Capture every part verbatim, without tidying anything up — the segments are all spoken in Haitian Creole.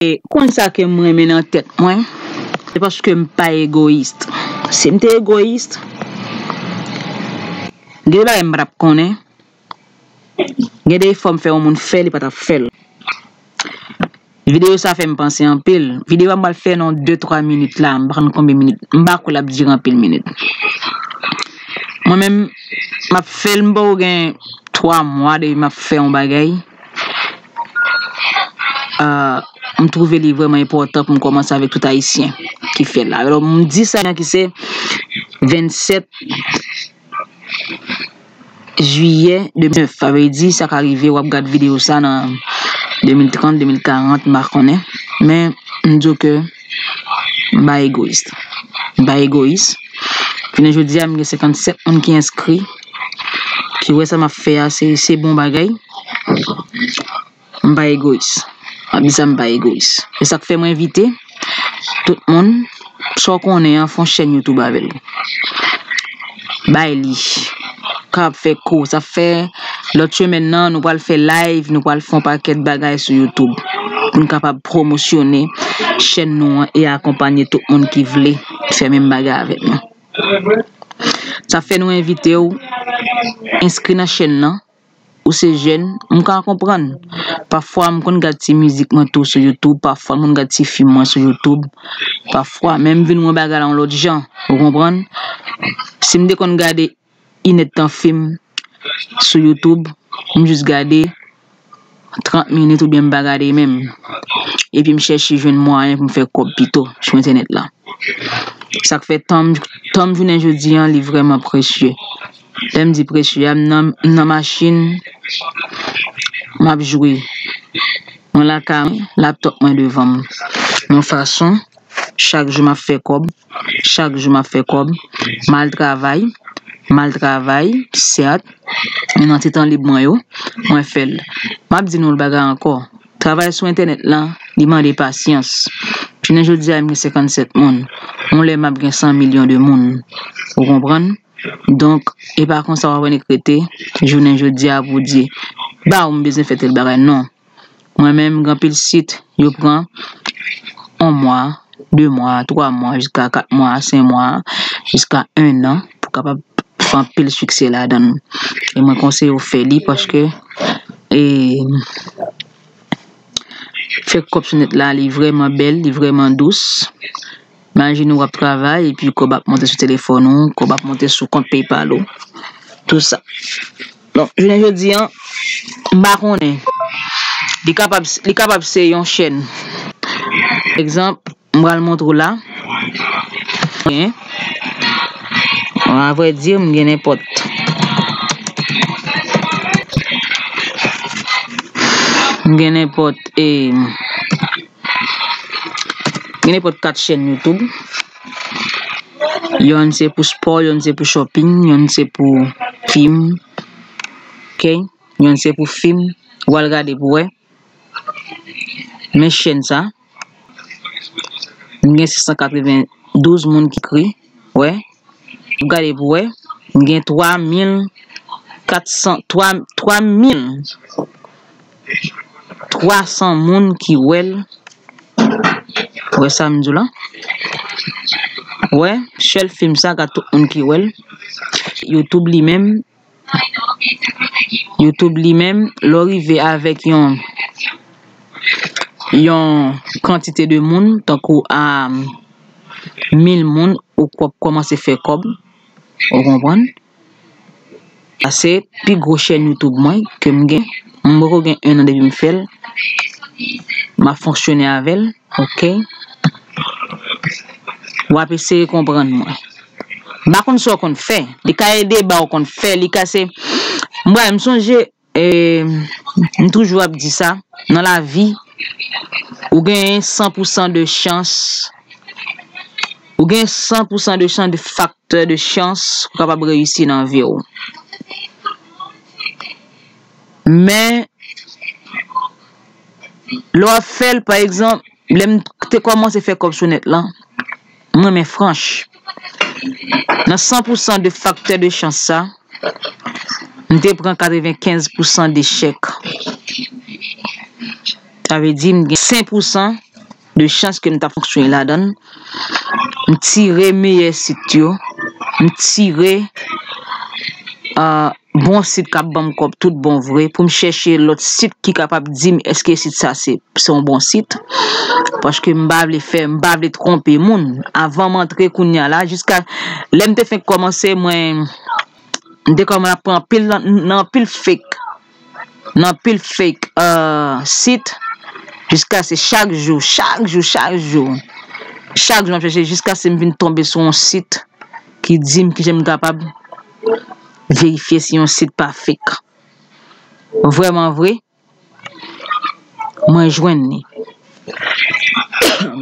E konn sa ke m renmen nan tèt mwen, se paske m pa egoyis. Si m te egoyis, gen de bagay m pa t ap konnen. Gen de efò m fè yon moun fè, li pa t ap fè l. Videyo sa fè m panse anpil. Videyo a m pral fè nan de twa minit la, m pa konn konbyen minit. M pa kwè l ap dire anpil minit. Mwen menm, m ap fè l, m poko gen twa mwa depi m ap fè yon bagay. Ah, m twouve li vrèman enpòtan pou m kòmanse avèk tout Ayisyen ki fè l la. Alò, m di sa ki se vennsèt jiyè de mil nèf. Sa vle di, sa ka rive, w ap gad videyo sa nan de mil trant, de mil karant, m pa konnen. Men, m di w ke m pa egoyis. M pa egoyis. Jounen jodi a, m gen senkannsèt moun ki enskri, ki wè sa m ap fè a, se, se bon bagay. M pa egoyis. M ap di sa, m pa egoyis. Se sa k fè mwen envite tout moun, sa w konnen an, fè yon chèn YouTube avè l. Bay li. Kapab fè kou. Sa fè lòt semèn nan, nou pral fè live, nou pral fè yon pakèt bagay sou YouTube. Pou n kapab pwomosyone chèn nou an e akonpanye tout moun ki vle fè menm bagay avèk nou. Sa fè nou envite w enskri nan chèn nan. Ou se jèn, m ka konprann. Pafwa, m konn gad ti mizik mwen tou sou YouTube, pafwa, m konn gad ti fim mwen sou YouTube, pafwa, men m vin wè bagay la yon lòt jan, ou konprann? Si m te konn gade inèdtan fim sou YouTube, m jis gade trant minit oubyen m pa gade menm. Epi m chèche jwenn mwayen pou m fè kòb pito sou entènèt la. Sa k fè tan m, tan m jounen jodi an, li vrèman presye. Lè m di presye a, m nan, m nan machin, m ap jwe. Mwen lakay mwen, laptòp mwen devan m. Yon fason, chak jou m ap fè kòb, chak jou m ap fè kòb, m al travay, m al travay, sèt, men nan ti tan lib mwen yo, mwen fè l. M ap di nou yon bagay ankò. Travay sou entènèt lan, li mande pasyans. Jounen jodi a, m gen senkannsèt moun. Yon lè m ap gen san milyon de moun. Ou konprann? Donk, e pa konsa w ap annik rete jounen jodi a pou w di, ba w m bezwen fè tèl bagay. Non. Mwen menm, gen anpil sit, yo pran yon mwa, de mwa, twa mwa, jiska kat mwa, senk mwa, jiska en an, pou kapab fè anpil siksè ladan l. E mwen konseye w fè li paske, e, fè kòb sou nèt la, li vrèman bèl, li vrèman dous. Imajine w ap travay, epi kòb ap monte sou telefòn ou, kòb ap monte sou kont PayPal ou. Tout sa. Donk, jounen jodi an, m pa konnen. Li kapab, li kapab se yon chèn. Egzanp, m pral montre w la. Gen. Bon, avrèdi, m gen nenpòt. M gen nenpòt, e, gen nenpòt kat chèn YouTube. Yonn se pou spò, yonn se pou shopping, yonn se pou fim. Ok? Yonn se pou fim. Ou al gade pou wè. Men chèn sa. M gen sis san katrevendouz moun ki enskri. Wè. Ou gade pou wè. M gen twa mil kat san, twa, twa mil twa san moun ki wè l. Wè sa m di w la? Wè, sèl fim sa, gad tout moun ki wè l. YouTube li menm, YouTube li menm, lè w rive avèk yon, yon kantite de moun, tankou a mil moun, ou k ap kòmanse fè kòb, ou konprann? Sa se pi gwo chèn YouTube mwen ke m gen. M poko gen en an depi m fè l. M ap fonksyone avè l, ok? W ap eseye konprann mwen. M pa konn sa w konn fè. Li ka ede ba w konn fè. Li ka se, mwen, m sonje, e, m toujou ap di sa, nan lavi, ou gen san pou san de chans, ou gen san pou san de chans de fak tè de chans pou w kapab reyisi nan vi w. Men, lè w ap fè l, pa egzanp, lè m te kòmanse fè kòb sou nèt lan, m renmen franch. Nan san pou san de faktè de chans sa, m te pran katrevenkenz pou san dechèk. Sa vle di, m gen senk pou san de chans ke m t ap fonksyone ladan l. M tire meyè sit yo. M tire, ah, bon sit k ap ban m kòb tout bon vre, pou m chèche lòt sit ki kapab di m èske sit sa se, se yon bon sit. Paske m pa vle fè, m pa vle twonpe moun. Avan m antre kounye a la, jiska lè m te fenk kòmanse, mwen, m te kòmanse ap pran anpil nan, nan anpil fake, nan anpil fake, euh, sit, jiska se chak jou, chak jou, chak jou, chak jou m ap chèche jiska se m vin tonbe sou yon sit ki di m kijan m kapab verifye si yon sit pa fake. Vrèman vre, mwen jwenn li.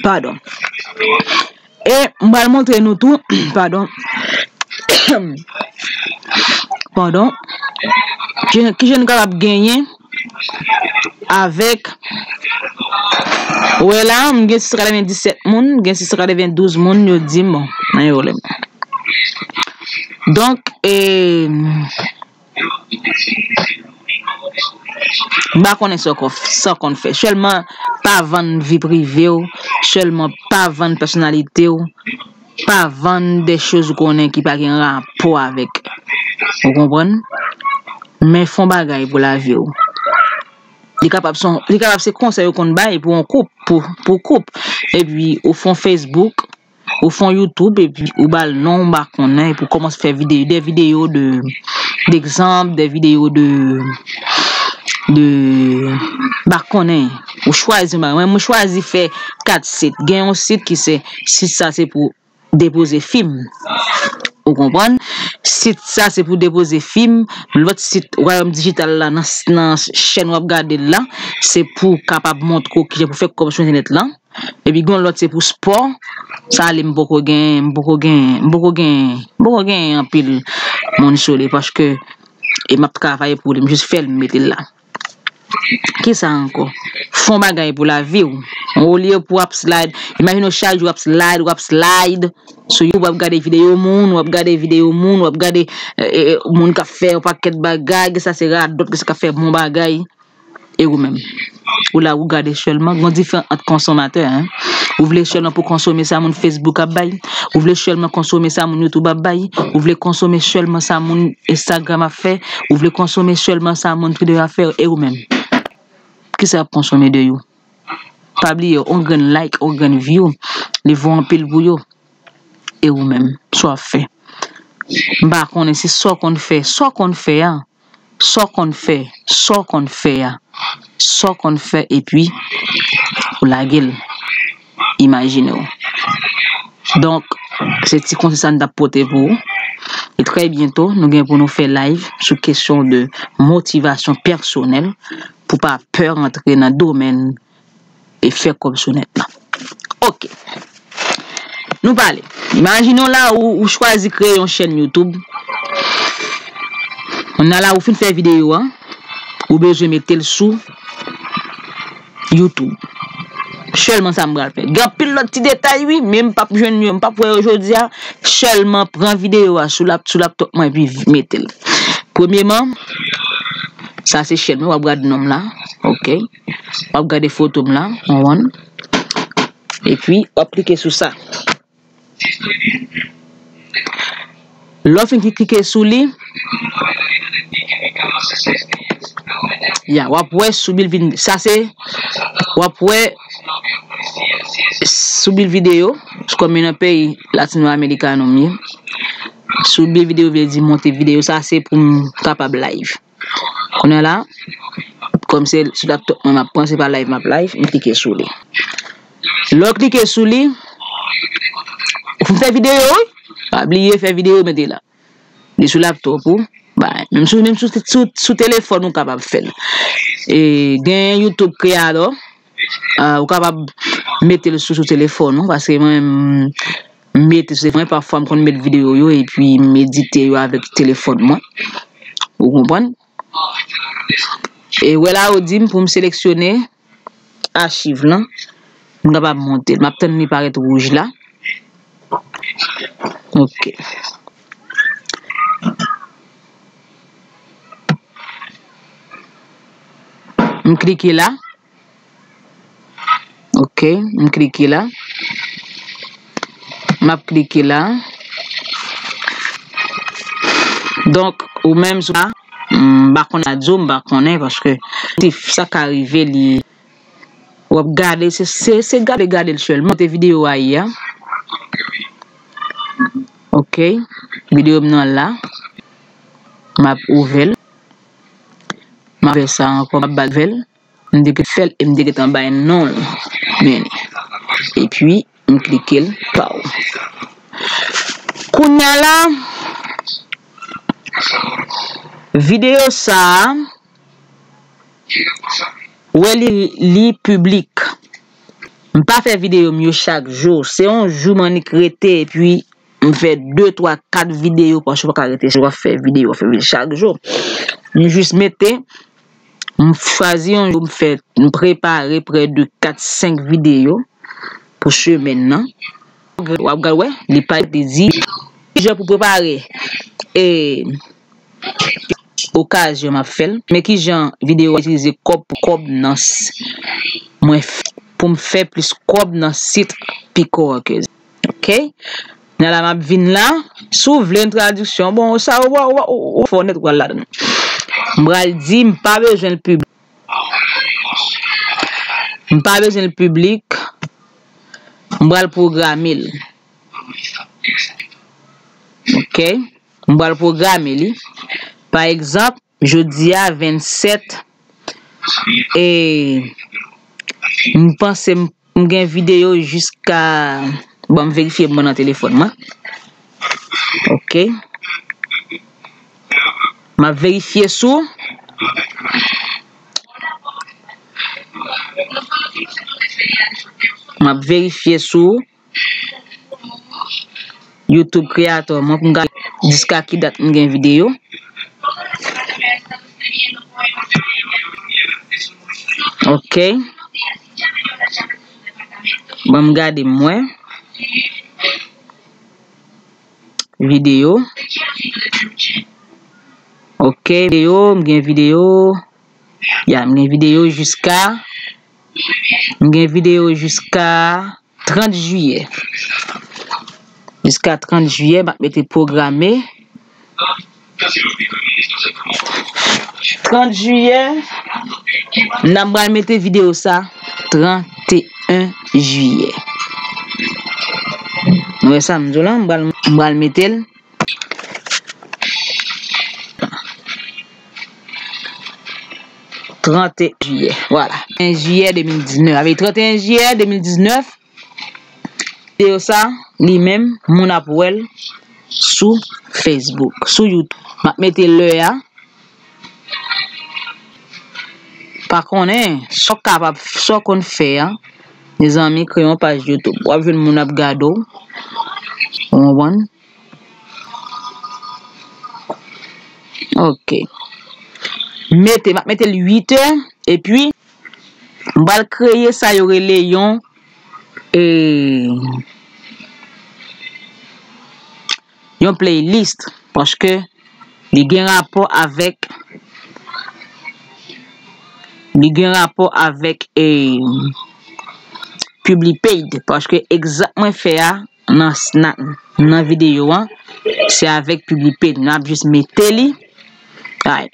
Padon. E m pral montre nou tou, padon. Padon. Ki, kijan nou kapab genyen avèk, ou wè la, m gen sis san katrevenndisèt moun, gen sis san katrevendouz moun, yo di m, bon, nan yo lè m. Donk, e, m pa konnen sa w konn, sa w konn fè. Sèlman pa vann vi prive w, sèlman pa vann pèsonalite w, pa vann de choz ou konnen ki pa gen rapò avèk. Ou konprann? Men fè yon bagay pou lavi w. Li kapab se yon, li kapab se konsèy ou konn bay pou yon koup, pou, pou koup. Epi ou fè yon Facebook, ou fè yon YouTube, epi ou ba l non, ou pa konnen, epi ou kòmanse fè videyo, de videyo de, d'egzanp, de videyo de, de, m pa konnen. Ou chwazi, mwen, mwen chwazi fè kat sit. Gen yon sit ki se, sit sa se pou depoze fim. Ou konprann? Sit sa se pou depoze fim. Lòt sit, Wayòm Dijital la, nan, nan chèn w ap gade l la, se pou kapab montre w kijan pou fè kòb sou entènèt la. Epi gen lòt se pou spò. Sa li m poko gen, m poko gen, m poko gen, m poko gen anpil moun sou li paske e m ap travay pou li, m jis fè l, m mete l la. Kisa ankò? Fè yon bagay pou lavi w. Olye pou w ap slide, imajine w chak jou w ap slide, w ap slide sou YouTube, w ap gade videyo moun, w ap gade videyo moun, w ap gade, eh, eh, moun k ap fè yon pakèt bagay, gen sa se radòt, gen sa k ap fè bon bagay. E ou menm? Ou la, ou gade sèlman, gen yon diferans ant konsonmatè, en. Ou vle sèlman pou konsome sa moun Facebook ap bay, ou vle sèlman konsome sa moun YouTube ap bay, ou vle konsome sèlman sa moun Instagram ap fè, ou vle konsome sèlman sa moun Twitter ap fè, e ou menm? Kisa y ap konsome de ou? Pa bliye, yon grenn like, yon grenn view, li vo anpil pou yo. E ou menm, sa w ap fè? M pa konnen si sa w konn fè, sa w konn fè a, sa w konn fè, sa w konn fè a, sa w konn fè, epi ou lage l. Imajine w. Donk, se ti konsèy sa n t ap pote pou ou. E trè byento, nou gen pou nou fè live sou kesyon de motivasyon pèsonèl pou pa pè rantre nan domèn e fè kòb sou nèt la. Oke. Nou pale. Imajine w la, ou, ou chwazi kreye yon chèn YouTube. Kounye a la, ou fin fè videyo a, ou bezwen mete l sou YouTube. Sèlman sa m pral fè. Gen anpil lòt ti detay, wi, men m p ap jwenn yo, m p ap wè yo jodi a. Sèlman pran videyo a sou lap-, sou laptop mwen, epi mete l. Premyeman, sa se chèn mwen, w ap gade non m la. Oke. W ap gade foto m la, on one. Epi, w ap klike sou sa. Lè w fin klike sou li, ya, w ap wè sou bil vin, sa se, w ap wè sou bil videyo, kòm nan peyi Latino Americano m ye, sou bil videyo vle di monte videyo, sa se pou m kapab live. Kounye a la, kòm se sou laptop mwen m ap pran, se pa live m ap live, m klike sou li. Lè w klike sou li, ou fin fè videyo, wi. Pa bliye fè videyo, mete la. Li sou laptop ou, bay. Menm sou, menm sou, sou, sou telefòn ou kapab fè l. E gen YouTube Creator, ah, ou kapab mete l sou, sou telefòn ou, paske mwen, m mete sou telefòn mwen, pafwa m konn met videyo yo epi m edite yo avèk telefòn mwen. Ou konprann? E wè la, ou di m pou m seleksyone achiv lan. M kapab monte l. M ap tann li parèt wouj la. Oke. M klike la. Ok, m klike la. M ap klike la. Donk, ou menm sou la, m pa konn a di w, m pa konnen, paske sa ka rive li, w ap gade, se, se, se gade, gade l sèlman. Te videyo a ye a. Ok, videyo m nan la. M ap ouvè l. M ap fè sa ankò, m ap ba l ouvè l. M te gentan fè l e m te gentan bay non l. Men, epi, m klike l, paw. Kounye a la, videyo sa a, wè li, li piblik. M pa fè videyo m yo chak jou. Se yon jou m annik rete, epi m fè de, twa, kat videyo, paske w pa ka rete w ap fè videyo, w ap fè videyo chak jou. M jis mete, m chwazi yon jou, m fè, m prepare prè de kat, senk videyo pou semèn nan. W ap gade, wè, li pa, li di, jan pou prepare, e, okazyon m ap fè l. Men kijan videyo a itilize kòb pou kòb nan s-, mwen f-, pou m fè plis kòb nan sit Pickworkers. Ok? Nan la m ap vin la, si w vle yon tradiksyon, bon, sa ou, ou, ou, ou fò nèt ou pral ladan. M pral di, m pa bezwen l piblik. M pa bezwen l piblik. M pral pwograme l. Ok? M pral pwograme li. Pa egzanp, jodi a vennsèt, e m panse m, m gen videyo jiska, bon, m verifye mwen nan telefòn mwen. Ok. M ap verifye sou. M ap verifye sou YouTube Creator mwen pou m gade jiska ki dat m gen videyo. Ok. Ban m gade m wè. Videyo. Ok, videyo, m gen videyo. Ya, m gen videyo jiska, m gen videyo jiska trant jiyè. Jiska trant jiyè, m ap mete pwograme. Trant jiyè, n ap pral mete videyo sa, tranteyen jiyè. Nou wè sa m di w la, m pral, m pral mete l. Tranteyen jiyè, vwala. Tranteyen jiyè de mil diznèf. Avèk tranteyen jiyè de mil diznèf, videyo sa, li menm, moun ap wè l sou Facebook, sou YouTube. M ap mete lè a. Pa konnen, sa w kapab, sa w konn fè a. Mezanmi, kreye yon paj YouTube. W ap jwenn moun ap gade w. Ou konprann? Ok. Mete, m ap mete l uit è, epi m pral kreye sa yo rele yon, e, yon playlist, paske li gen rapò avèk, li gen rapò avèk, e, Publipaid, paske egzanp mwen fè a, nan, nan, nan videyo a, se avèk Publipaid. M ap jis mete li. Ay,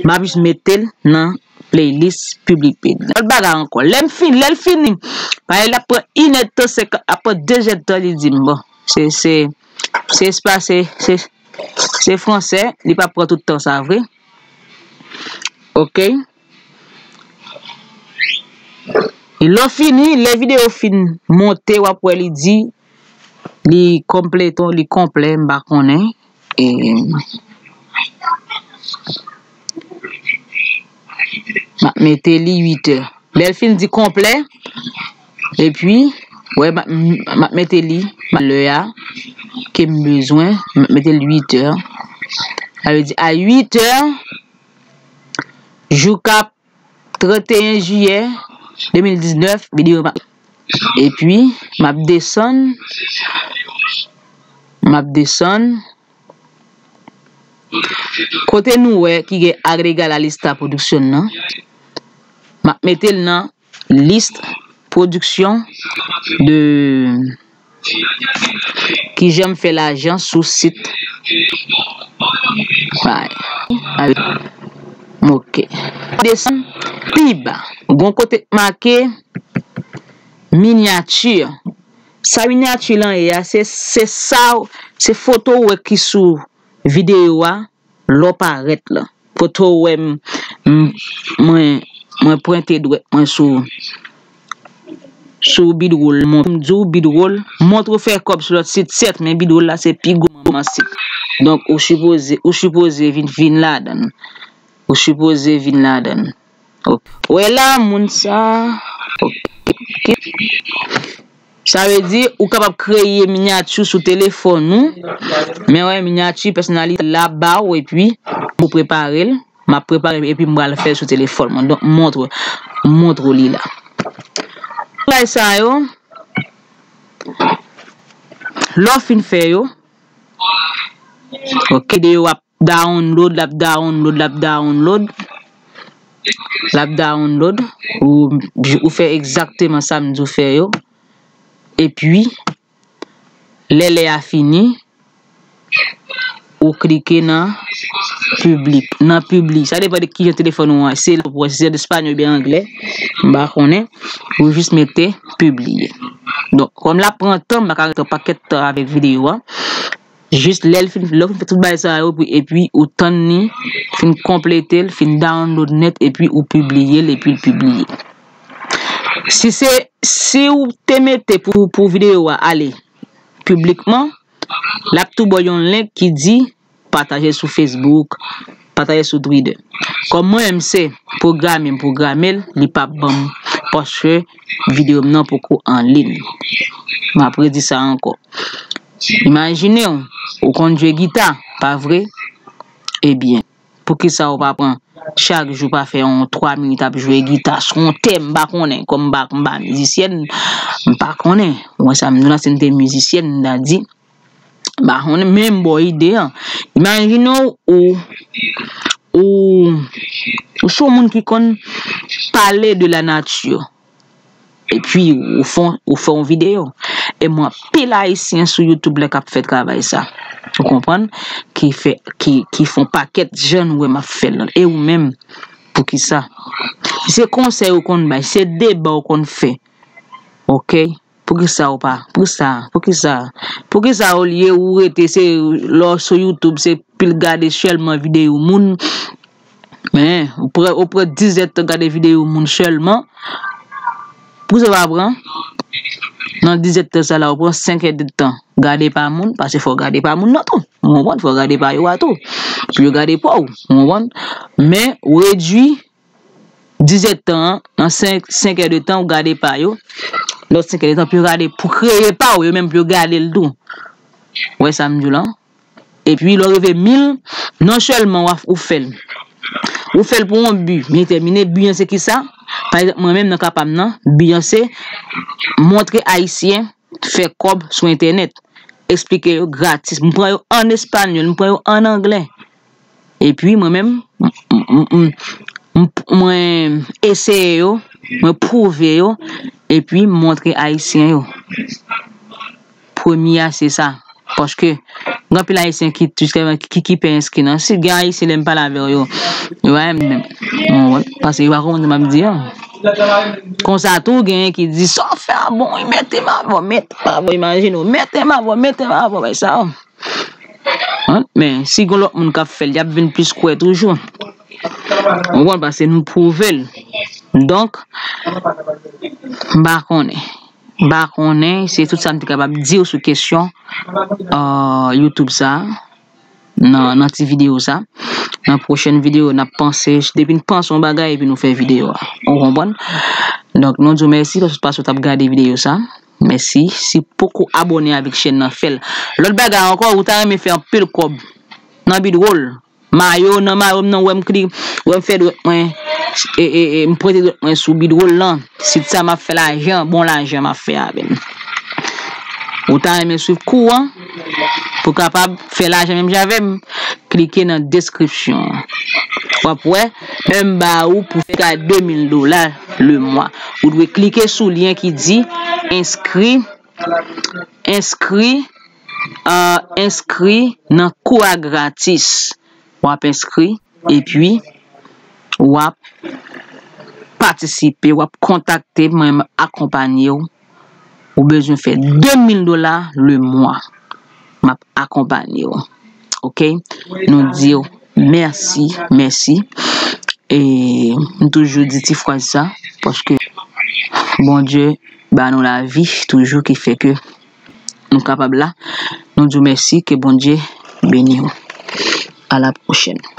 m ap jis mete l nan playlist Publipaid. Lòt bagay ankò. Lè m fin, lè l fini, paske l ap pran inèdtan senkant, ap pran dezèdtan, li di m, bon, se, se, se espas, se, se, se fransè, li p ap pran tout tan sa vre. Ok? E lè w fini, lè videyo fin monte, w ap wè li di, li konpleto, li konplè, m pa konnen. E, m ap mete li uit è. Lè l fin di konplè, epi, wè, m ap, m ap mete li, lè a, ke m bezwen, m ap mete l uit è. Sa vle di, a uit è, jou k ap tranteyen jiyè de mil diznèf, videyo m ap, epi, m ap desann, m ap desann, kote nou wè ki gen Agrega la lista production nan, m ap mete l nan list pwodiksyon de kijan m fè lajan sou sit. Ok. Desann pi ba. Gon kote k make minyati. Sa minyati lan ye a, se, se sa, se foto ou wè ki sou videyo a, lè w parèt la. Kote w wè m, m, mwen, mwen pwente dwèt mwen sou, sou bidwol. M di w bidwol, montre w fè kòb sou lòt sit, sèt, men bidwol la se pi gwo manman sit. Donk, ou sipoze, ou sipoze vin, vin ladan l. Ou sipoze vin ladan l. Ok. Wè la, moun sa. Ok. Sa vle di, ou kapab kreye minyati sou telefòn ou. Men wè, minyati pèsonalize la ba w, epi ou prepare l. M ap prepare l, epi m pral fè l sou telefòn mwen. Donk, m montre, m montre w li la. Bagay sa yo, lè w fin fè yo, ok, de yo ap download, l ap download, l ap download. L ap download. Ou, ou fè egzakteman sa m di w fè yo. Epi, lè lè a fini, ou klike nan piblik, nan pibliye. Sa depann de kijan telefòn ou an, se lè w pran, si se espanyòl oubyen anglè, m pa konnen. Ou jis mete pibliye. Donk, kòm l ap pran tan, m pa ka rete yon pakèt tan avèk videyo a. Jis lè l fin, lè w fin fè tout bagay sa yo, epi, epi ou tann li fin konplete l, fin download nèt, epi ou pibliye l, epi l pibliye. Si se, si w te mete pou, pou videyo a ale piblikman, l ap tou ba w yon link ki di pataje sou Facebook, pataje sou Twitter. Kòm mwen menm se pwograme m pwograme l, li p ap ban m paske videyo m nan poko an liy. M ap redi sa ankò. Imajine w, ou konn jwe gita, pa vre? Ebyen, poukisa ou pa pran chak jou pa fè yon twa minit ap jwe gita sou yon tèm, m pa konnen, kòm m pa, m pa mizisyèn, m pa konnen. Ou wè sa m di w la, si m te mizisyèn, m ta di, m pa konnen, men m ba w ide a. Imajine w, ou, ou, ou se yon moun ki konn pale de la nature. Epi ou fè, ou fè yon videyo. E mwen anpil ayisyen sou YouTube la k ap fè travay sa. Ou konprann? Ki fè, ki, ki fè yon pakèt jan nou wè m ap fè l lan. E ou menm, poukisa? Se konsèy ou konn bay, se deba ou konn fè. Ok? Poukisa ou pa? Poukisa? Poukisa? Poukisa olye ou rete se lè w sou YouTube, se pil gade sèlman videyo moun? Men, ou pran, ou pran diz èdtan gade videyo moun sèlman. Poukisa ou pa pran nan diz èdtan sa la, ou pran senk èdtan gade pa moun, paske fò w gade pa moun nan tou. Ou konprann? Fò w gade pa yo a tou. Pou yo gade pa w. Ou konprann? Men, ou redui diz èdtan an, nan senk, senk èdtan, ou gade pa yo. Lòt senk èdtan, pou yo gade, pou kreye pa w, yo menm pou yo gade l tou. Ou wè sa m di w lan? Epi, lè w rive mil, non sèlman w ap, ou fè l. Ou fè l pou yon bi, men detèmine, bi an se kisa? Pa egzanp, mwen menm nan ka pa m nan, bi an se montre Ayisyen fè kòb sou entènèt. Eksplike yo gratis. M pran yo an espanyòl, m pran yo an anglè. Epi mwen menm, m, m, m, m, m, mwen eseye yo, mwen pwouve yo, epi m montre Ayisyen yo. Premye a se sa. Paske gen anpil Ayisyen ki, jisteman, ki, ki pè enskri nan sit. Gen Ayisyen, lè m pale avè yo, yo pa renmen menm. Ou konprann? Paske yo pa konprann sa m ap di an. Konsa tou, genyen ki di, "Sa w fè a bon, wi, mete m avè w, mete m avè w." Imajine w, "Mete m avè w, mete m avè w." Bay sa, men si gen lòt moun k ap fè l, y ap vin plis kwè toujou. Ou konprann? Paske nou pwouve l. Donk, m pa konnen. M pa konnen, se tout sa m te kapab di w sou kesyon, euh, YouTube sa, nan, nan ti videyo sa. Nan pwochèn videyo, n ap panse, depi n panse yon bagay, epi nou fè videyo a. Ou konprann? Donk, nou di w mèsi paske, paske w t ap gade videyo sa. Mèsi. Si w poko abòne avèk chèn nan, fè l. Lòt bagay ankò, ou ta renmen fè anpil kòb nan bi dwòl. Mayo, nan mayo m nan, wè m kli, wè m fè dwèt mwen, e, e, e, m pwente dwèt mwen sou bi dwòl lan. Sit sa m ap fè lajan, bon lajan m ap fè avè l. Ou ta renmen swiv kou an pou kapab fè lajan menm jan avè m? Klike nan deskripsyon an. W ap wè, men m ba ou pou fè ka de mil dola. le mwa. Ou dwe klike sou lyen ki di enskri, enskri, euh, enskri nan kou a gratis. W ap enskri, epi w ap patisipe, w ap kontakte mwen, m ap akonpanye w. Ou bezwen fè de mil dola le mwa. M ap akonpanye w. Oke? Nou di w mèsi, mèsi. E m toujou di ti fraz sa, paske Bondye ba nou lavi toujou ki fè ke nou kapab la. Nou di w mèsi, ke Bondye beni w. A la pwochèn.